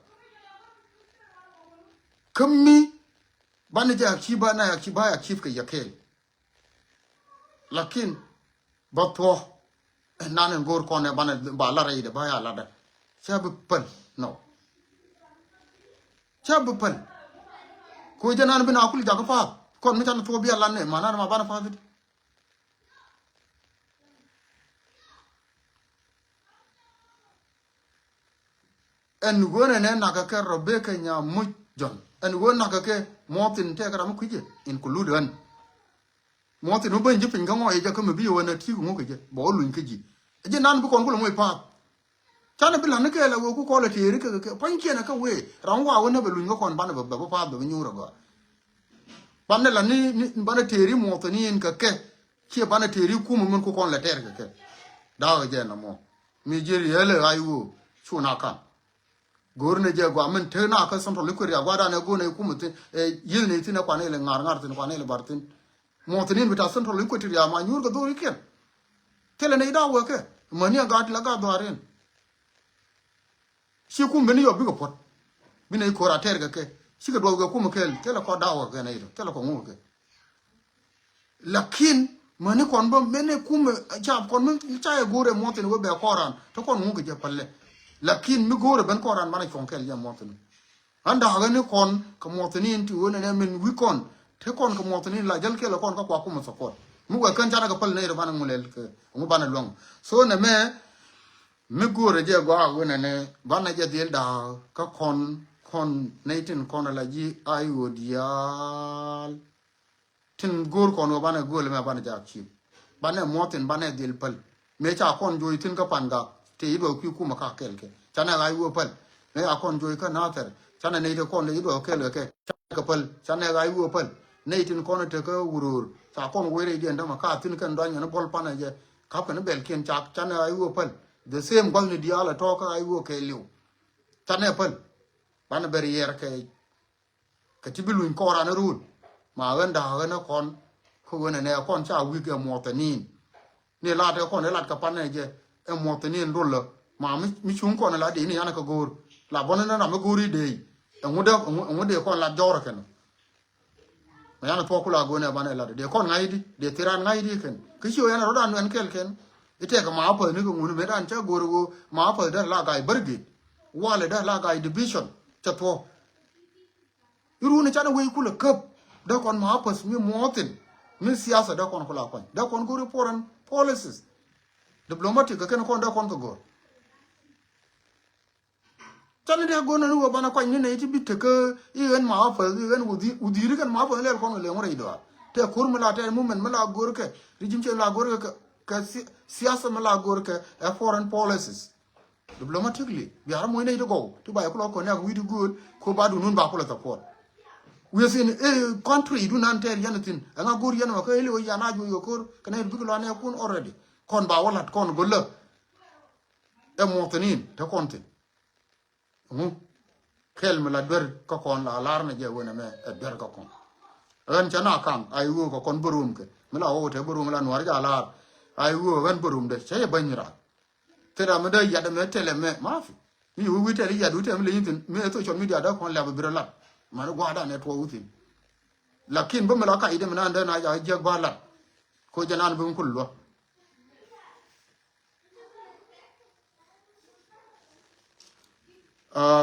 Kä mi banɛ jɛ achieve banɛ achieve ba achieve kɛ yɛ kɛɛl. Lakin bä thuɔ̱k. Ɛ nan in go̱o̱r kɔn ɛ banɛ ba la rɛy dɛ ba ya ladɛ. Cä bi päl nɔ. Cä bi päl. Ku jɛ nan bi na kul jakä path kɔn mi can thuɔ̱k bi a lan nɛ ma nan ma banɛ path di. Ɛn ɣöö nɛnɛ nakä kɛ Rebecca Nyamuc Jɔn. Ɛn ɣöö nakä kɛ muɔthin tɛkɛ ram mi kui̱cɛ include ɣän. Muɔthin mi beny ji̱ piny kä ŋɔc jɛ kä mi bi ɣöö nɛ ti̱i̱k ŋukä jɛ bɛ ɣöö luny kä ji̱. Ɛ ji̱ nan bi kɔn kulɛ moc pa̱a̱th. Canɛ bi la̱t ni kɛɛl a ɣöö ku kɔl ɛ tëëri kɛ kɛ pua̱nykiɛn ɛ kɛ wëë ram wa ɣöö nɛ bɛ luny kä kɔn banɛ bɛ bɛ pa̱a̱th bɛ bi nyuur ɛ gɔaa. Banɛ la ni banɛ tëëri muɔthin in kɛ kɛ. Ciɛ banɛ tëëri kumɛ min ku kɔn lɛ tɛɛr kɛ kɛ. Da̱a̱k jɛ nɔmɔ mi ji̱ riɛl ɛ ɣa̱c ɣöö cu na ka̱n. Go̱o̱r ni jɛ gɔaa min tek na kä Central Equatoria gua̱dan ɛ go̱o̱n ɛ kumɛ thin ɛ yieth ni thin ɛ kuan ilɛ ŋa̱r ŋa̱r thin kuan ilɛ bar thin. Muɔthinin bi ta Central Equatoria ma nyuur kɛ dhorikiɛn. Thilɛ ni da̱a̱k wekɛ mäni ɛ gaat la gaat dhɔarin. Ci kum ben yɔ bikɛ puɔt. Bi nɛ ko̱r a tɛr kɛ kɛ cikɛ duɔth kɛ kum kɛl thilɛ kɔ daw kɛ kɛ nɛ yit thilɛ kɔ ŋuk kɛ. Lakin mäni kɔn bä mɛn ɛ kum cap kɔn mi ca yɛ go̱r ɛ muɔthin wä bɛ kɔran te kɔn ŋuk kɛ jɛ pälɛ. Lakin mi go̱r ɛ ben kɔran banɛ cuɔŋ kɛl jɛ muɔthin. An da̱a̱k ni kɔn kɛ muɔthin in ti wen ɛn ɛ min wi̱i̱ kɔn te kɔn kɛ muɔthin in la jäl kɛl kɔn kä kua kum support mi wɛ kɛn canɛ kɛ päl nɛ yit banɛ ŋulɛl kɛ ŋu banɛ luäŋ. So nɛ mɛ Mi go̱o̱rɛ jɛ gɔaa ɣöö nɛnɛ banɛ jɛ dhil da̱a̱k kä kɔn kɔn nɛy tin kɔn ala ji̱ I O diaal. Tin go̱o̱r kɔn ɣöö banɛ go̱o̱l mɛ banɛ jɛ achieve. Banɛ muɔthin banɛ dhil päl. Mëë ca kɔn joc thi̱n kä Pangak te i̱ duɔth kui̱ kumɛ ka kɛl kɛ canɛ ɣa̱c ɣöö päl. Mëë ca kɔn joc kä Nathɛr canɛ nɛy te kɔn te i̱ duɔth kɛl kɛ kɛ canɛ kɛ päl canɛ ɣa̱c ɣöö päl. Nɛy tin kɔn te kä Wuror ca kɔn wec rɛydiɛn tämɛ ka thi̱n kɛn duany ɛn buɔl panɛ jɛ. Ka̱pkɛ ni bɛlkiɛn ca canɛ ɣa̱c ɣöö päl. The same gua̱thni diaal ɛ tɔ̱ kä ɣa̱c ɣöö kɛɛliw. Canɛ päl. Banɛ bɛ riɛɛr kɛ kɛ ti bi luny kɔɔran run. Ma ɣän da̱a̱ ɣän ɛ kɔn kä ɣän ɛ nɛ kɔn ca wi̱i̱k ɛ muɔth ɛ ni̱i̱n. Ni lat ɛ kɔn ɛ lat kɛ pan ɛ jɛ ɛ muɔth ɛ ni̱i̱n dol lä. Ma mi cuŋ kɔn ɛ la dee ni yan ɛ kɛ go̱o̱r la bɔn ɛ nɛ ram ɛ go̱o̱r i̱ dee. Ɛŋu dee ɛŋu dee kɔn lat jɔɔr ɛ kɛn. Ma yan ɛ thuɔk ku la go̱o̱r ɛ ban ɛ lat dee kɔn ŋa̱c di dee thiran ŋa̱c di kɛn. Kä ci ɣän ɛ rɔ̱dan nuɛn kɛl kɛn. I̱ tɛk ɛ ma päth ni kɛ ŋun mëë dan cä go̱o̱r ɛ ɣöö ma päth dee la ga̱a̱c bärged. Walɛ dee la ga̱a̱c division cɛ thuɔk. Irun canɛ wei kulɛ käp dee kɔn ma apäth mi muɔthin mi siasa dee kɔn kula kuany dee kɔn go̱ri foreign policies diplomatic kɛ kɛn kɔn dee kɔn kɛ go̱r. Canɛ dee go̱r nani wä banɛ kuany ni nɛy ti bi tekä iɣän ma apäth iɣän wudhiri kɛn ma apäth lɛl kɔn kɛ leŋ rɛy dɔaar tɛ ko̱r mi la tɛ movement mi la go̱r kɛ regime change la go̱r kɛ kɛ siasa mi la go̱r kɛ ɛ foreign policies. Diplomatically biarä muɔ̱c nɛy ti gɔw ti ba yɛ kulɔ kɔn yak wi̱i̱ ti gööl ko ba dunun ba kulɔ support. Within a country du nan tɛɛr yɛn thin ɛŋa go̱r yɛn wä kä iliw yan a juɔc kɛ ko̱r kɛ nɛy ti bikɛ lɔ anɛ kun already. Kɔn ba wä lat kɔn go̱lä ɛ muɔthinin te kɔn thin. Ŋu kɛl mi la duer kä kɔn la lar na jɛ wen ɛmɛ ɛ duer kä kɔn. Ɣän cɛ na kaŋ a iwuɔ kɛ kɔn bärum kɛ mi la wä wä te bärum la nuar ja lar. A iwuɔ ɣän bärum de cɛ yɛ bäny ran. Thil ram mi dee yat ɛmɛ tɛl ɛmɛ mafi. Mi wi̱i̱ wi̱i̱ tɛl yat wi̱i̱ tɛl mi le yithin mi ɛ social media dee kɔn lɛp bi rɛ lat. Mani gua̱a̱r dan ɛ tuɔ within. Lakin bä mi la kac dee mi nan dee na ja jiɛk ba lat. Ko jɛ nan bi mi kul luɔ.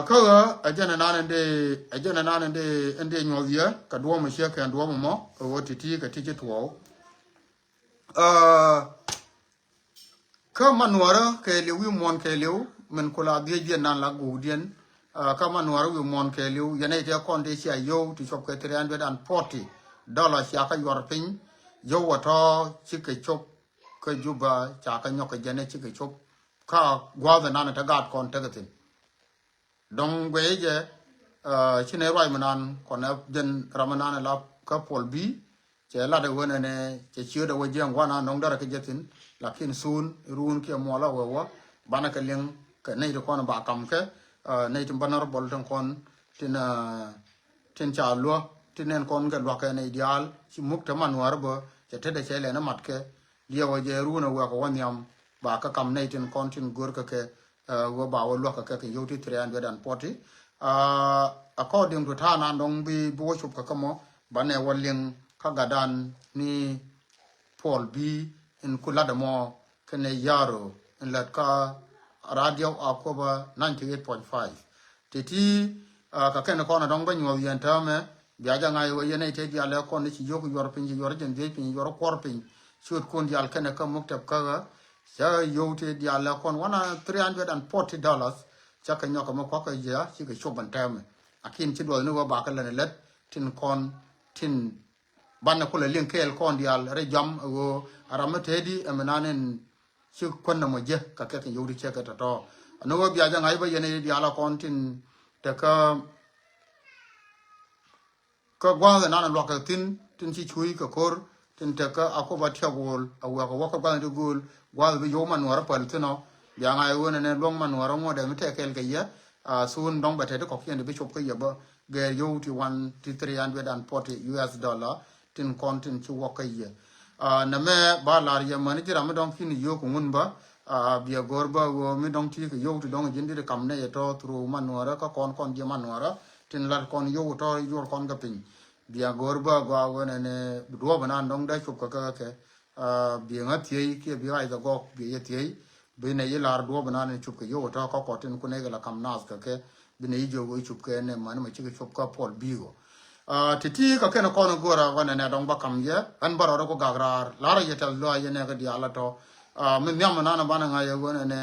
Kä ɣä ɛ jɛn ɛnan ɛn dee ɛ jɛn ɛnan ɛn dee ɛn dee nyuɔth yɛ kɛ duɔ̱ɔ̱m ɛ ciek kɛn duɔ̱ɔ̱m ɛmɔ ɛ ɣöö ti̱ti̱ kɛ ti ci tuɔɔk. Kä ma nuɔrä kɛɛliw wi̱i̱ muɔ̱ɔ̱n kɛɛliw min kula dhiec dhiec nan la guukdiɛn. Kä ma nuɔrä wi̱i̱ muɔ̱ɔ̱n kɛɛliw yɛn ɛ tɛ kɔn dee cia yio̱w ti cop kɛ three hundred and forty dollar cia kä yuɔr piny. Yio̱w wä tɔ̱ cikɛ cop kä Juba ca kä nyɔk kɛ jɛn ɛ cikɛ cop. Kä gua̱a̱th ɛnan ɛ te gaat kɔn tekɛ thi̱n. Dɔ̱ŋ guɛy jɛ ci nɛ ruac mi nan kɔn ɛ jɛn ram mi nan ɛ la kä puɔl bi cɛ lat ɛ wen ɛnɛ cɛ ciöt ɛ wä jiɛŋ gua̱n an dɔ̱ŋ dɛrɛ kɛ jɛ thi̱n. Lakin sun run kiɛ muɔlɔ wɛ wä banɛ kɛ liŋ kɛ nɛy ti kɔn ba kam kɛ nɛy ti banɛ rɔ bɔl tin kɔn tin tin ca luɔ tin nɛn kɔn kɛ luak kɛ nɛy diaal ci muk te man wär bä cɛ tetdɛ cɛ lɛn ɛ mat kɛ. Diɛ wä jɛ run ɛ wɛ kɛ wä nhiam ba kä kam nɛy tin kɔn tin gör kɛ kɛ ɣöö ba wä luäk kɛ kɛ kɛ yio̱w ti three hundred and forty. According to ta̱a̱ nan dɔ̱ŋ bi bi wä cop kɛ kä mɔ banɛ wä liŋ kä gatdan ni puɔl bi in ku lat ɛmɔ kɛnɛ ya̱ro in lät kä radio Akoba ninety eight point five. Titi kä kɛn kɔn dɔ̱ŋ bä nyuɔth yɛn täämɛ bia jɛ ŋa̱c ɣöö yɛn ɛ te diaal ɛ kɔn ci yio̱k yuɔr piny ci yuɔr jɛn dhiec piny yuɔr kuɔr piny. Ciöt kun diaal kɛnɛ kä muktab kä ɣä cä yio̱w te diaal ɛ kɔn wanɛ three hundred and forty dollars. Cä kɛ nyɔk kɛ mi kuak kɛ jɛ cikɛ cop ɛn tɛmɛ. Akin ci duɔth ni wä bakɛ lɛn lɛt tin kɔn tin banɛ kulɛ liŋ kɛɛl kɔn diaal rɛ jam ɛ ɣöö a ram mi teti ɛ mi nan in ci kuän nɛ mɔ jɛ kɛ kɛ kɛ yio̱w ti cɛ kɛ tɔtɔ. Ni wä bia jɛ ŋa̱c bä yɛn ɛ diaal ɛ kɔn tin te kä kä gua̱a̱th ɛnan ɛ luakä thi̱n tin ci cuuc kɛ ko̱r tin tekä Akoba tiɛk wol a wek a wä kä gua̱a̱th ti gööl gua̱a̱th bi yio̱w man nuäärä päl thi̱n ɔ. Bia ŋa̱c ɣöö nɛnɛ luäŋ man nuäärä ŋuɔ̱tdɛ mi tɛk kɛɛl kɛ yɛ. Sun dɔ̱ŋ bɛ tɛt ti kɔ̱kiɛn ti bi cop kä yɛ bä gɛɛr yio̱w ti wan ti three hundred and forty U S dollar tin kɔn tin ci wä kä yɛ. Nɛmɛ ba lar yɛ mäni ji̱ ram mi dɔ̱ŋ ki̱n yio̱w kɛ ŋun bä. Biɛ go̱r bä ɣöö mi dɔ̱ŋ ti kɛ yio̱w ti dɔ̱ŋ ji̱n dit kam nɛ yɛ tɔ̱ through man nuäärä kä kɔn kɔn ji̱ man nuäärä tin lat kɔn yio̱w tɔ̱ yuɔr kɔn kä piny. Bia go̱r bä gɔaa wen ɛn duɔ̱ɔ̱p ɛnan dɔ̱ŋ dee cop kɛ kɛ kɛ. Bia ŋä thiey kiɛ bia ɣac dhɛ gɔk bia yɛ thiey. Bi nɛ yi lar duɔ̱ɔ̱p ɛnan in cop kɛ yio̱w tɔ̱ kä kɔtin kun ɛ kɛ la kam naath kɛ kɛ. Bi nɛ yi jiök ɣöö cop kɛ nɛ mani mɛ cikɛ cop kä puɔl bi̱i̱ ɣöö. Ti ti kä kɛn kɔn go̱r a ɣɔn ɛnɛ dɔ̱ŋ bä kam yɛ ɛn bä rɔɔdɛ ku gak raar lar yɛ tɛth luaac yɛ nɛ kɛ diaal a tɔ̱. Mi nhiam ɛnan banɛ ŋa̱c ɛ ɣöö nɛnɛ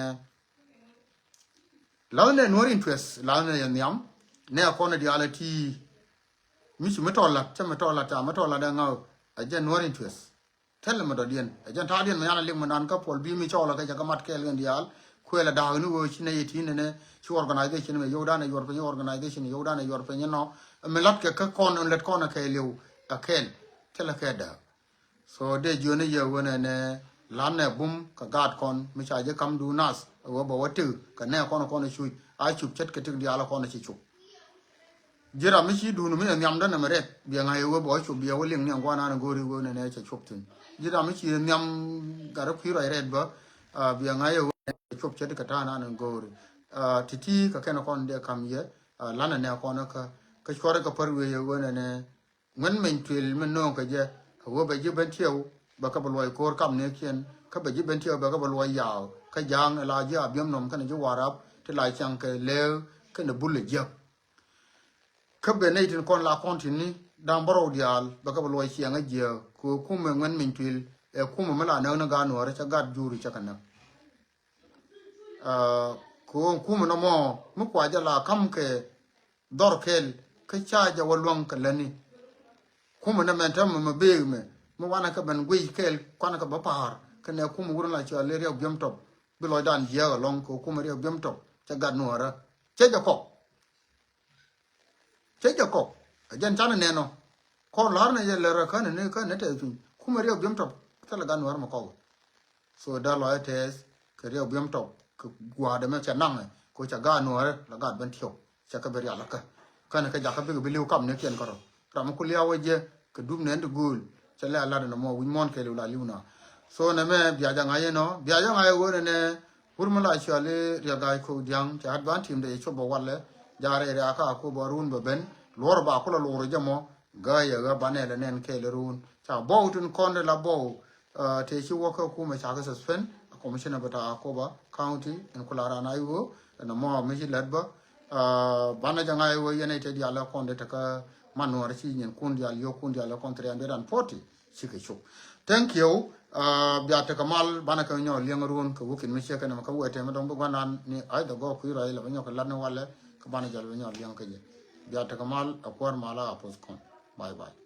lath nɛ nuɔ̱r interest lath nɛ yɛ nhiam. Nɛ kɔn diaal a ti mi ci mi tɔl lat cä mi tɔl lat ca mi tɔl lat ɛ ŋa̱w. Ɛ jɛ nuɔ̱r interest thil mi dɔ̱diɛn ɛ jɛn ta̱a̱diɛn mi yan a lik mi nan kä puɔl bi mi cɔɔl ɛ kɛ jɛ kä mat kɛɛl kɛn diaal. Kuël ɛ da̱a̱k ni ɣöö ci nɛ yɛ ti nɛnɛ ci organization mi yio̱w dan ɛ yuɔr piny organization yio̱w dan ɛ yuɔr piny inɔ. Mi lat kɛ kä kɔn in lät kɔn ɛ kɛɛliw ɛ kɛɛl thil ɛ kɛ da̱a̱k. So dee jiöni yɛ wen ɛnɛ lan nɛ bum kɛ gaat kɔn mi ca ji̱ kam du nath ɛ wee bɛ wä tik kɛ nɛ kɔn kɔn cuc a cup ce̱tkɛ tik diaal kɔn ci cup. Ji̱ ram mi ci duun mi ɛ nhiamdä nɛmɛ rɛt, biɛ ŋa̱c ɛ ɣöö bɛ wä cop, biɛ wä liŋ ni ɛn gua̱a̱r nan ɛ go̱o̱ri ɣöö nɛnɛ cɛ cop thi̱n. Ji̱ ram mi ci nhiam gat rɛ kui̱ ruac rɛt bä, ah, biɛ ŋa̱c ɛ ɣöö nɛnɛ cɛ cop ce̱tkɛ ta̱a̱ nan ɛ go̱o̱ri. Ah, ti̱ti̱ kɛ kɛn kɔn dee ka̱m yɛ, ah, lanɛ nɛ kɔn kä, kä cuɔrɛ kɛ pär wiee yɛ ɣöö nɛnɛ ŋuɛn meny tuil mi no̱o̱ŋ kɛ jɛ, a ɣöö bɛ ji̱ ben tiɛw, bɛ kɛ bɛ luɔc ko̱o̱r kam ni kiɛn, kä bɛ ji̱ ben tiɛw, bɛ kɛ bɛ luɔc yaaw, kä ja̱a̱ŋ ɛ la ji̱ Abiɛm nɔm kɛnɛ ji̱ Warap, ti la ciaŋ kɛ lëë kɛnɛ bul ɛ jiäk. Kä ben nɛy tin kɔn la kɔn tin ni da̱ŋ bärɔw diaal, bɛ kɛ bɛ luɔc ciɛŋ ɛ jiääk, kɛ ɣöö kumɛ ŋuɛn meny tuil, ɛ kumɛ mi la näk ni gaat nuɔ̱ɔ̱rä, cɛ gat juri cɛ kɛ näk. Ah, kɛ ɣöö kumɛ nɔmɔ mi kua jɛ la ka̱m kɛ dhɔr kɛɛl, kä ca jɛ wä luäŋ kɛ lätni. Kumɛ nɛ mɛn täämɛ mɛ beek mɛ, mi wanɛ kɛ ben guic kɛɛl, kuanɛ kɛ bä pa̱a̱r, kɛnɛ kumɛ wurɛ la cɔal i̱ Riɛk Biɛm Tɔp, bi lɔcdan jiääk ɛlɔ̱ŋ, kɛ ɣöö kumɛ Riɛk Biɛm Tɔp cɛ gat nuɔ̱ɔ̱rä. Cɛ jɛ kɔk. Cɛ jɛ kɔk. Ɛ jɛn canɛ nɛn ɔ. Kɔn la̱r ni jɛ lɛ rɛ känɛ ni känɛ tɛth piny. Kumɛ Riɛk Biɛm Tɔp thilɛ gat nuɔ̱ɔ̱rä mɛ kɔk. So da lɔcdä tɛth kɛ Riɛk Biɛm Tɔp kɛ gua̱a̱dɛ mɛ cɛ naŋɛ, kɛ ɣöö cɛ gaat nuɔ̱ɔ̱rä la gaat ben tiɛw. Cɛ kɛ bi rial kä. Känɛ kɛ jakä bikɛ bi li̱w kam ni kiɛn kärɔ. Ram mi ku liaw ɛ jɛ kɛ dup nɛn ti gööl. Cɛ lɛ a lat ɛn ɛmɔ wi̱c muɔ̱ɔ̱n kɛɛliw la li̱w na. So nɛmɛ bia jɛ ŋa̱c ɛnɔ. Bia jɛ ŋa̱c ɛ ɣöö nɛnɛ wur mi la cɔal i̱ Riɛk Ga̱a̱c Kok Dia̱ŋ, cɛ advan team dɛ cɛ cop bɛ walɛ. Jaarɛ riakä a kop bɛ run bɛ ben. Luɔr ba kulɛ luɔr jɛ mɔ. Gäyɛ ɣä banɛ lɛ nɛn kɛɛl run. Ca bɔw tin kɔn de la bɔw. Ah, tëë ci wäkä kumɛ ca kɛ suspend, a commissioner bɛ ta Akoba County, ɛn ku la ran a i̱ ɣöö ɛn ɛmɔ mi ci lät bä. Ah, banɛ jɛ ŋa̱c i̱ ɣöö yɛn ɛ te diaal ɛ kɔn de tekä man nuɔ̱ɔ̱rä ci nyin kun diaal yio̱k kun diaal ɛ kɔn three hundred and forty cikɛ cop. Thank you. Ah, bia tekɛ mal, banɛ kɛ nyɔk liɛŋ run kɛ wi̱i̱ kin mi ciek kɛn ɛmɛ kä wee tɛmɛ dɔ̱ŋ bi gua̱n nan ni either gɔɔk kui̱ rɔy lɛ bɛ nyɔk kɛ lat ni walɛ, kɛ banɛ jɔl bɛ nyɔk liɛŋ kä jɛ. Bia tekɛ mal, a kuäär mal a poth kɔn. Bye bye.